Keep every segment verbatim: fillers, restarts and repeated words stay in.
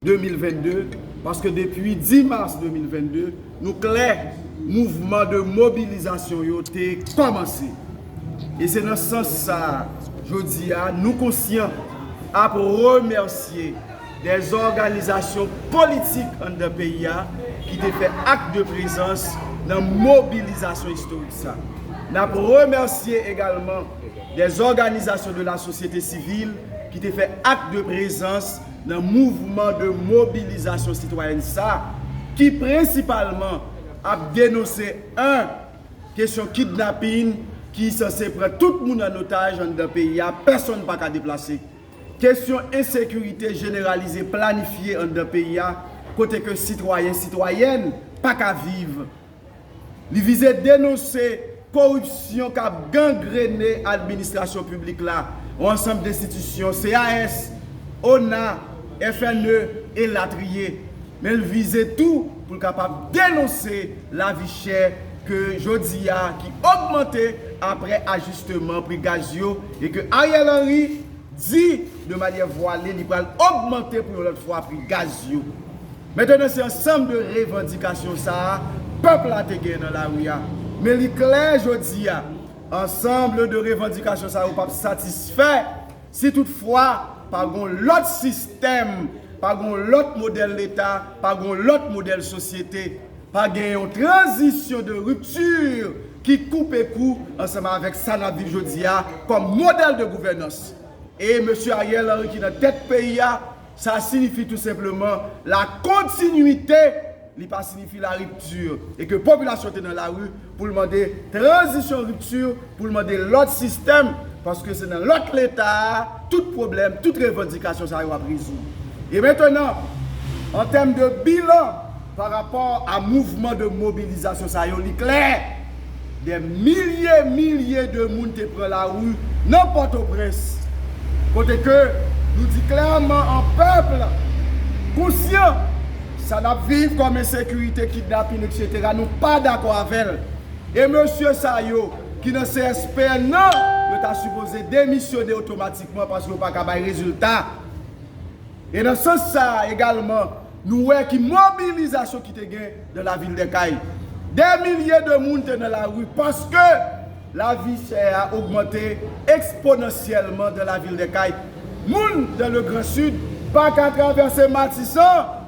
de mil vennde, paske depi dis mas de mil vennde, nou klè, mouvman de mobilizasyon yo te kòmanse. E se nan sans sa, jodi a, nou konsyan ap remèsye dè òganizasyon politik anndan peyi a ki te fè ak de prezans nan mobilizasyon istorik sa. N ap remèsye egalman dè òganizasyon de la sosyete sivil ki te fè ak de prezans nan mouvman de mobilizasyon sitwayèn sa, ki prensipalman ap denonse, en, kesyon kidnapin ki sanse pran tout moun an otaj anndan peyi a, pèsonn pa ka deplase. Kesyon ensekirite jeneralize planifye anndan peyi a, kote ke sitwayen, sitwayèn pa ka viv. Li vize denonse koripsyon k ap gangrene administrasyon piblik la, yon ansanm enstitisyon, C A S, ona, F N E, elatriye. Men l vize tou pou l kapab denonse lavi chè ke jodi a ki ogmante apre ajisteman pri gaz yo e ke Ariel Henry di de manyè vwale li pral ogmante pou yon lòt fwa pri gaz yo. Mentenan, se ansanm de revandikasyon sa a pèp la te gen nan lari a. Men li klè jodi a, ansanm de revandikasyon sa yo p ap satisfè si toutfwa pa gon lòt sistèm, pa gon lòt modèl Leta, pa gon lòt modèl sosyete, pa gen yon tranzisyon de ripti ki koupe kou ansanm avèk sa n ap viv jodi a kòm modèl de gouvènans. E mesye Ariel Henry ki nan tèt peyi a, sa siyifi tou senpleman la kontinwite, li pa siyifi la ripti. E ke popilasyon te nan lari pou l mande tranzisyon ripti, pou l mande lòt sistèm, paske se nan lòt Leta a tout pwoblèm, tout revandikasyon sa yo ap rezoud. E mentenan, an tèm de bilan, pa rapò a mouvman de mobilizasyon sa yo, li klè, dè milye, milye de moun te pran lari nan Pòtoprens, kote ke nou di klèman an pèp konsyan, sa n ap viv kòm ensekirite, kidnapin, etsetera, nou pa dakò avè l. E mesye sa yo ki nan C S P N nan, yo ta sipoze demisyone otomatikman paske yo pa ka bay rezilta. E nan sans sa a egalman, nou wè ki mobilizasyon ki te gen dans la ville des Cayes. Dè milye de moun te nan lari paske lavi chè a ogmante eksponansyèlman dans la ville des Cayes. Moun dans le Grand Sud pa ka travèse Matisan.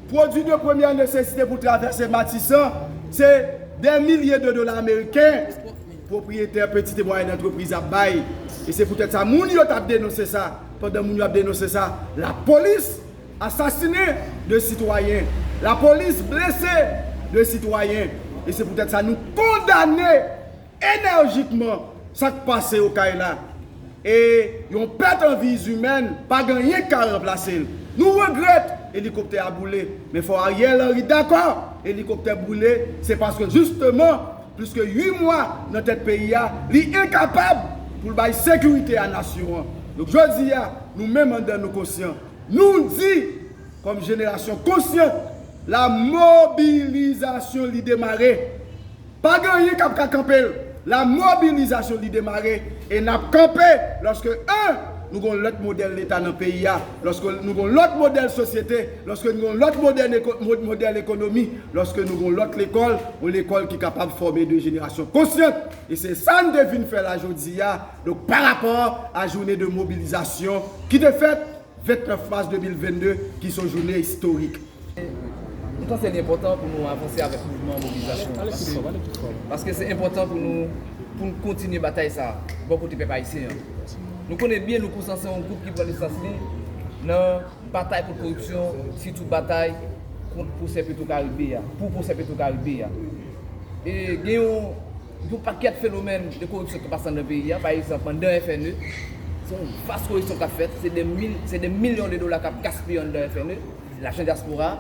Pwodui de premyè nesesite pou travèse Matisan, se dè milye de dola ameriken pwopriyetè pitit e mwayèn antrepriz ap bay. E se poutèt sa moun yo t ap denonse sa. Pandan moun yo ap denonse sa, lapolis asasinen de sitwayen, lapolis blese de sitwayen. E se poutèt sa nou kondane enèjikman sa k pase Okay la. E yon pèt an vi imèn, pa gen anyen k ka ranplase l. Nou regrèt elikoptè a boule, men fò Ariel Henry dakò elikoptè boule, se paske jisteman, plis ke uit mwa nan tèt peyi a, li enkapab pou l bay sekirite a nasyon an. Donk, jodi a, nou menm anndan nou konsyan. Nou di, kòm jenerasyon konsyan, la mobilizasyon li demare. Pa gen anyen k ap ka kanpe l. La mobilizasyon li demare e n ap kanpe lòske, en, nou gon lòt modèl Leta nan peyi a, lòske nou gon lòt modèl sosyete, lòske nou gon lòt modèl eko-, mo-, modèl ekonomi, lòske nou gon lòt lekòl, yon lekòl ki kapab fòme de jenerasyon konsyant. E se sa n te vin fè la jodi a. Donk, pa rapò a jounen de mobilizasyon ki te fèt vennèf mas de mil vennde, ki se yon jounen istorik. Nou panse li enpòtan pou nou avanse avèk mouvman mobilizasyon an, paske, paske se enpòtan pou nou, pou n kontinye batay sa a bò kote pèp ayisyen an. Nou konnen byen, nou konsyan se yon gwoup ki pran nesans li nan batay kont koripsyon, sitou batay kont pwosè Petwokaribe a, pou pwosè Petwokaribe a. E gen yon, yon pakèt fenomèn de koripsyon ki pase anndan peyi a, pa egzanp, anndan F N E, se yon vas koripsyon k ap fèt, se de mil, se de milyon de dola k ap gaspiye anndan F N E, lajan dyaspora.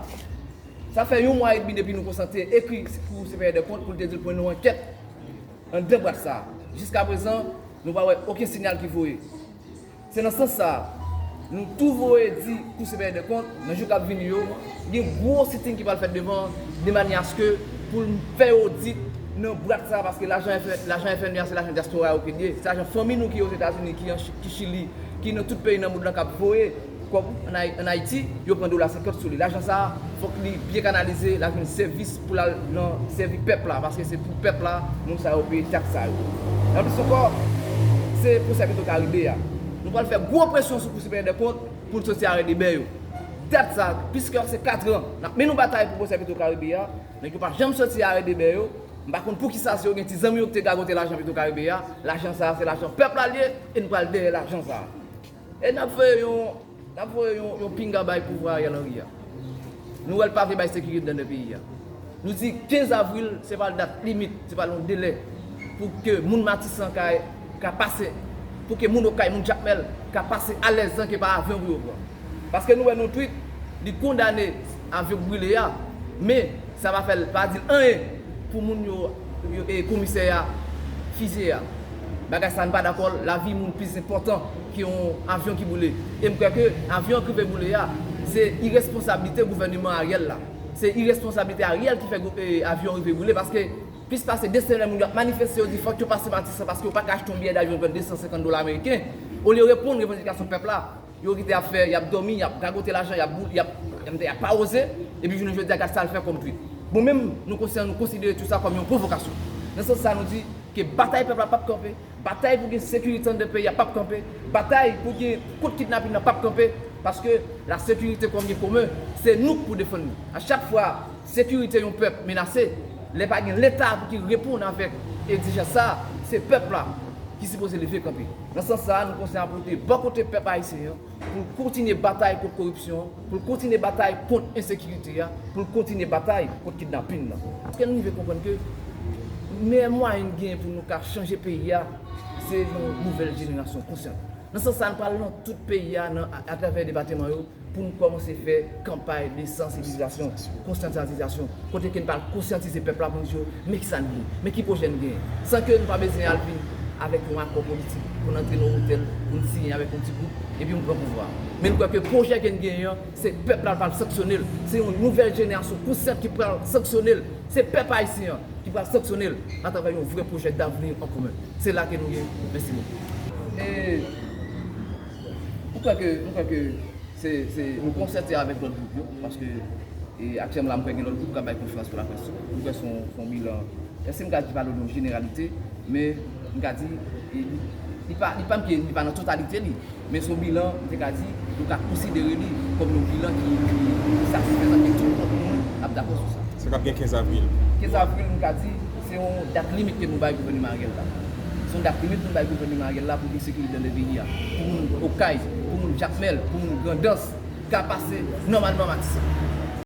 Sa fè yon mwa edmi depi nou konstate ekri Kou Siperyè dè Kont pou l te di l pou mennen yon ankèt anndan bwat sa a. Jiskaprezan, nou pa wè okenn siyal ki voye. Se nan sans sa a, nou tou voye di Kou Siperyè dè Kont, nan jou k ap vini yo, gen gwo sitting ki pral fèt devan an, de manyè aske pou l fè odit nan bwat sa a, paske lajan F N, lajan F N E a, se lajan dyaspora yo ke l ye, se lajan fanmi nou ki Ozetazini, ki an Ch-, ki Chili, ki nan tout peyi nan mond lan k ap voye kòb an Ay- an Ayiti, yo pran dola senkant sou li. Lajan sa a, fòk li byen kanalize, l al vin sèvis pou l al nan sèvi pèp la, paske se pou pèp la, moun sa yo peye taks sa yo. Anplis ankò, se pwosè Petro Karibe a. Nou pral fè gwo presyon sou Kou Siperyè dè Kont pou l soti arè debè yo. Dat sa, pliske se kat an, n ap mennen yon batay pou pwosè Petro Karibe a, nèg yo pa janm soti arè debè yo. M pa konn poukisa, si yo gen ti zanmi yo ki te gagote lajan Petro Karibe a, lajan sa a, se lajan pèp la l ye, e nou pral dèyè lajan sa a. E n ap voye yon, n ap voye yon, yon pinga bay pouvwa Ariel Henry a. Nou wè l pa vle bay sekirite anndan peyi a. Nou di kenz avril, se pa l dat limit, se pa l yon delè pou ke moun Matisan ka, ka pase, pou ke moun Okay, moun Jakmèl ka pase alèz anke pa avyon pou yo pran. Paske nou wè nan yon tweet, li kondane avyon k brile a, men sa pa fè l, pa di l anyen pou moun yo, yo e komisè a fizye a. Bagay sa a, n pa dakò l, lavi moun plis enpòtan ke yon avyon ki boule. E m kwè ke avyon an k rive boule a, se iresponsablite gouvèneman Ariel la. Se iresponsablite Ariel ki fè gou- e, avyon an rive boule, paske plis pase de semèn moun yo ap manifeste, yo di fòk yo pase Matisan paske yo pa ka achte yon biyè davyon pou de san senkant dola ameriken. Olye yo reponn revandikasyon pèp la, yo kite ap fè, y ap dòmi, y ap gagote lajan, y ap boule, y ap, y ap, y ap awoze, epi jounen jodi a, gad sa l fè kòm tweet. Bon, menm nou konsyan, nou konsidere tout sa kòm yon pwovokasyon. Nan sans sa, nou di ke batay pèp la p ap kanpe, batay pou gen sekirite anndan peyi a p ap kanpe, batay pou gen kont kidnapin nan p ap kanpe, paske la sekirite kòm byen komen, se nou k pou defann li. A chak fwa sekirite yon pèp menase, lè pa gen Leta pou ki reponn avèk egzijans sa a, se pèp la ki sipoze leve kanpe. Nan sans sa a, nou konseye a pote bò kote pèp ayisyen an pou l kontinye batay kont koripsyon an, pou l kontinye batay kont ensekirite a, pou l kontinye batay kont kidnapin nan. Paske nou rive konprann ke meyè mwayen n genyen pou nou ka chanje peyi a, se yon nouvèl jenerasyon konsyan. Nan sans sa a, n pral nan tout peyi a, nan, atravè depatman yo, pou n kòmanse fè kanpay de sansibilizasyon, konsyantizasyon, kote ke n pral konsyantize pèp la pou n di yo, men kisa n vle, men ki pwojè n genyen, san ke n pa bezwen al vin avèk yon akò politik pou n antre nan yon otèl, pou n siyen avèk yon ti gwoup, epi nou pran pouvwa a. Men n kwè ke pwojè ke n genyen an, se pèp la pral sanksyone l. Se yon nouvèl jenerasyon konsyant ki pral sanksyone l. Se pèp ayisyen an ki pral sanksyone l atravè yon vrè pwojè davni an komen. Se la ke nou ye. Mèsi bokou. E, m kwè ke, m kwè ke se, se, nou konsète avèk lòt gwoup yo, paske, e, aktyèlman la, m kwè gen lòt gwoup k ap bay konferans pou laprès tou. M kwè se yon, se yon bilan, èske m ka di pa nan yon jeneralite, men m ka di, e, li, li pa, li pa, li pa nan totalite li, men se yon bilan, m te ka di, nou ka konsidere li kòm yon bilan ki, ki, ki satisfezan, ke tout moun ap dakò sou sa. Sa k ap gen kenz avril. Kenz avril, m ka di, se yon dat limit ke nou bay gouvèneman Ariel la. Se yon dat limit nou bay gouvèneman Ariel la pou gen sekirite anndan peyi a. Pou moun Okay, pou moun Jakmèl, pou moun Grandans, ka pase nòmalman Matisan.